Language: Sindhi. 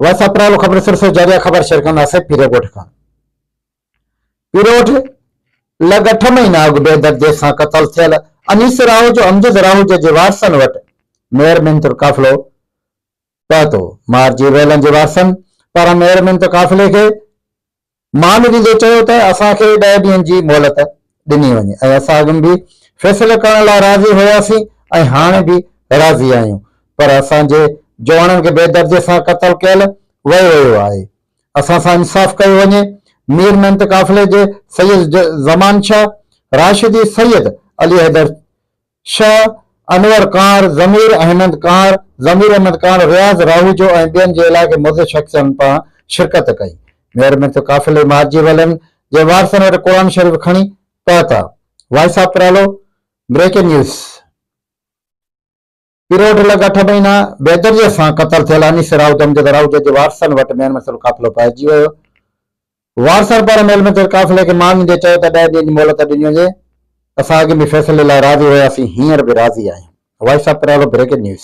وس اپرالو خبر سرسو جاري خبر شيئر ڪنداسين پيري ڳوٺ کان. پيروٺ لڳ اٺ مهينا اڳ بي دردي سان قتل ٿيل انيس راهوجو امجد راهوجي جي وارثن وٽ مير منتر قافلو پهتو. مارجي ويلن جي وارثن پاران مير منتر قافلي کي مان ڏيندي چيو ته اسان کي ڏهه ڏينهن جي مهلت ڏني وڃي ۽ اسان اڳ م به فيصلو ڪرڻ لاء راضي هياسين ۽ هاڻي به راضي آهيون پر اسان جي جوانن کي بيدردي سان قتل ڪيل ويو ويو آهي اسان سان انصاف ڪيو وڃي مير محنت قافلي جي سيد زمان شاهه راشدي سيد علي حيدر شاهه، انور ڪانهر، ضمير احمد ڪانهر، ضمير احمد ڪانهر، رياض راهوجو ۽ ٻين جي علائقي معزز شخصين پاران شرڪت ڪئي. مير ميرٿو قافلي مارجي ويلن جي وارثن وٽ قرآن شريف کڻي پهتا. Voice of Paralo, breaking news. Pirot لڳ اٺ مهينا بيدرديء سان قتل ٿيل انيس راهوجو امجد راهوجو جي وارثن وٽ مير ميرٿو قافلو پهچي ويو. وارثن پاران ميل ۾ ٿيل قافلي کي مان ڏيندي چيو ته ڏهه ڏينهن جي مهلت ڏني وڃي، اسان اڳ ۾ فيصلي لاء راضي هياسين، هينئر به راضي آهيون. Voice of Paralo, breaking news.